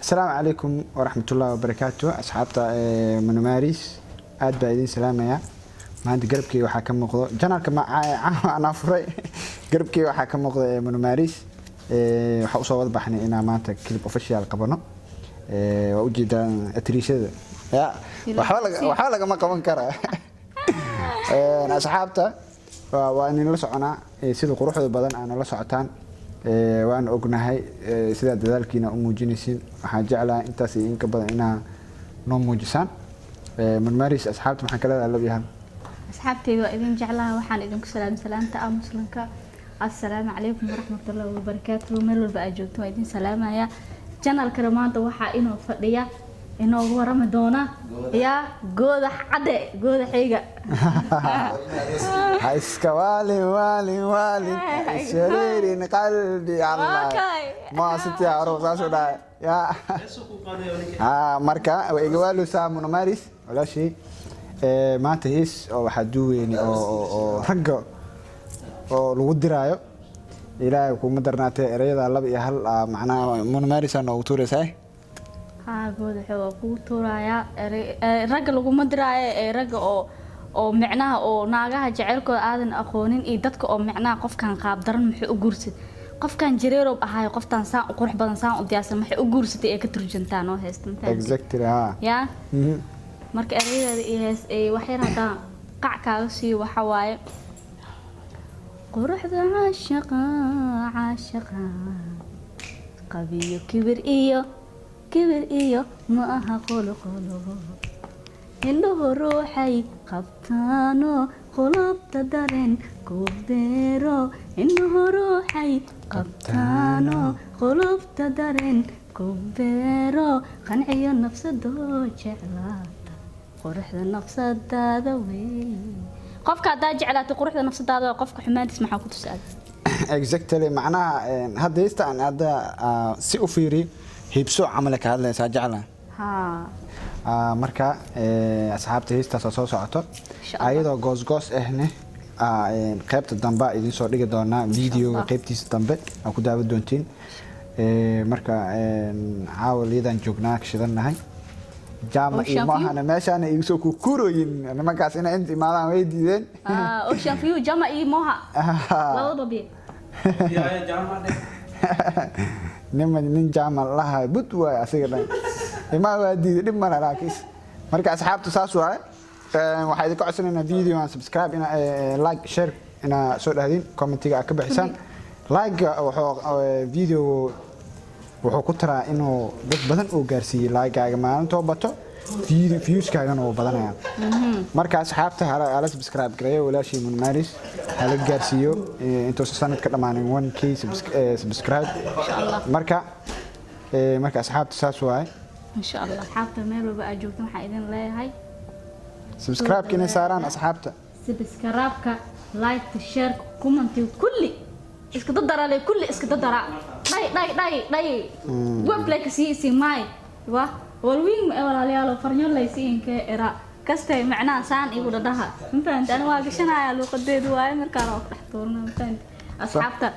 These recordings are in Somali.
Asalaamu calaykum waraxmatullahi wabarakaatu, asxaabta Manumaris, aad baa idin salaamaya. Maanta garabkeyga waxaa ka muuqdo channelka anaa furay. Garabkeyga waxaa ka muuqda Manumaris. Waxaa usoo wada baxnay inaan maanta clip official qabano. Waa ujeedaan atriishada ya waxba lagama qaban karaa. Asxaabta, waa idinla soconaa sida quruxda badan aana la socotaan. Waan ognahay sidaa dadaalkiina u muujinaysiin. Waxaan jeclahay intaas iyo inka badan inaa noo muujisaan. Manumaris, asxaabta maxaan ka leedahay? Lab yahan. Asxaabteyda waa idin jeclaha. Waxaan idinku salaam salaamta ah muslimka. Assalaamu calaykum waraxmatullahi wabarakaatuhu. Meel walba aad joogto waa idin salaamaya. Channelkana maanta waxaa inoo fadhiya, inoogu warami doona yaa Goodax Cadde, goodaxayga. Ha iska waalin, waalin, waalin, ha iswareerin qalbi Allah. Ma sitii haro saasuu dhahay ya. Ha, marka waa iga waalusaa Munamaris walaashii. Maanta hees oo waxaa duuweyni oo ragga oo lagu diraayo. Ilaahay kuma darnaatee, ereyada laba iyo hal macnaha Munamaris aa noogu tuuraysaa. Haa, goodaxe, waa kugu tuurayaa. Ragga laguma diraayo ee ragga oo micnaha oo naagaha jaceylkooda aadan aqoonin iyo dadka oo micnaha qofkan qaabdaran muxuu u guursad, qofkan jareerob ahaayo, qoftan saan u qurux badan, saan u diyaarsan maxay u guursatay ee ka turjantaa noo heesta, ma fahamtid? Exactly, ha. Yaa, marka erayadeeda iyo hees wax yar haddaan qac kaaga siiyo, waxa waaye: quruxda caashaqa, caashaqa qabiyo, kibir iyo kibir iyo ma aha qoloqolo. Indhuhu ruuxay qabtaano, qulubta dareen ku beero. Indhuhu ruuxay qabtaano, qulubta dareen ku beero, qanciyo nafsadoo jeclaata, quruxda nafsadaada wey. Qofka haddaa jeclaatay, quruxda nafsadaada waa. Qofka xumaantiis maxaa ku tusaada? Exactly. Macnaha hadda heesta aan hadda si u fiiri hiibso camal ka hadlaysaa jecla. Haa. Marka asxaabta, heestaas oo soo socoto Insha Allah. ayadoo goosgoos ahne qaybta dambe idiin soo dhigi doonaa videoga. Allah. Qaybtiisa dambe aa ku daawan doontiin. Marka caawa liyadaan joognaa, ka shidannahay jaama iyo Ocean View. Maahana meeshaana igu soo kukurooyin nimankaas inay inta imaadaan way diideen. Ocean View, Jama iyo Moha labadaba biyo. Nima nin jaama laha bud waay, asiga dhan imaa waa diiday. Dhib male, laakiin marka asxaabta saas waaye. Waxaa idinka codsanaynaa video aan subscribe ina like, share inaa soo dhahdin, commentiga aad ka bixisaan. Like wuxuu video wuxuu ku taraa inuu dad badan uu gaarsiiyey. Like-gaaga maalintoo bato, video viewskaagana wuu badanaya. Marka asxaabta, hala subscribe gareeyo walaashii Munmaris, hala gaarsiiyo intuusan sanad ka dhammaanin 1K subscribe. Marka asxaabta saas waaye. Insha Allah, asxaabta meel walba aad joogto waxaan idin leeyahay subscribe inay saaraan asxaabta. Subscribe-ka, like, share, comment, kulli iska dadara le, kulli iska dadara, dhay dhay dhay dhay web like si si may wa walwiin ma walaalayaal farnyo laysiinka era kastay macnaha saan igu dhadhaha, ma fahanti? Ani waa gashanaya luuqadeedu waaye, markaan waa ku dhex tuurna, ma fahanti? Asxaabta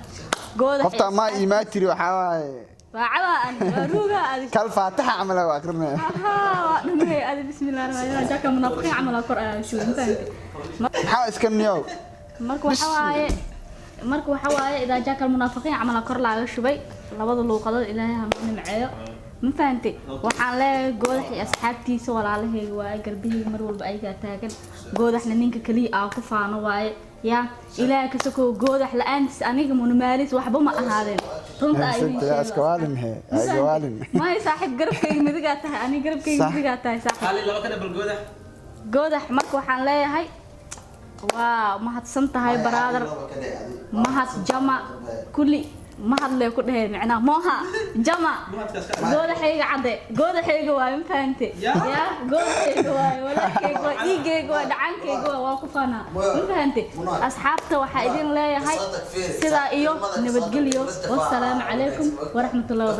gooda. Qofta ma imaa tiri, waxaa waaye waa cabaa ani waa ruuga adi. Kal faataxa camal waa akrinaya. Waa dhamay adi. Bismillahi rahmaani rahiim. Jaka munaafiqiin camal kor ayaa shuban, ma fahanti? Maxaa iska niyow? Marka waxa waaye idaa jaaka almunaafiqiin camal kor laaga shubay labada luuqadood. Ilaahay ha noo nimceeyo, ma fahantay? Waxaan leeyahay Goodax iyo asxaabtiisa walaalahayga waaye, garbihayga mar walba ayagaa taagan. Goodaxna ninka kaliya aa ku faano waaye. Yaa Ilaahay ka sokow, Goodax la-aantiis aniga Munamaalis waxba ma ahaadeen, runta aa idin Iska sheego. waalin he, Ma iska fahantay? waalin. Maya saaxiib, garabkayga midigaa tahay, aniga garabkayga Sax. midigaa tahay, saaxiib. Xali laba ka dhabal Goodax. Goodax, marka waxaan leeyahay waa mahadsan tahay, brother. Mahad, Jama, kulli mahad lee ku dheheen, micnaha Moha, Jama, goodaxayga cadde, goodaxayga waaye, ma fahante? Ya, goodaxayga waaye, walaalkayga waa, dhiigayga waa, dhacankayga waa, waa ku faanaa, ma fahante? Asxaabta waxaa idin leeyahay sidaa iyo nabadgelyo. Wassalaamu calaykum waraxmatullahi.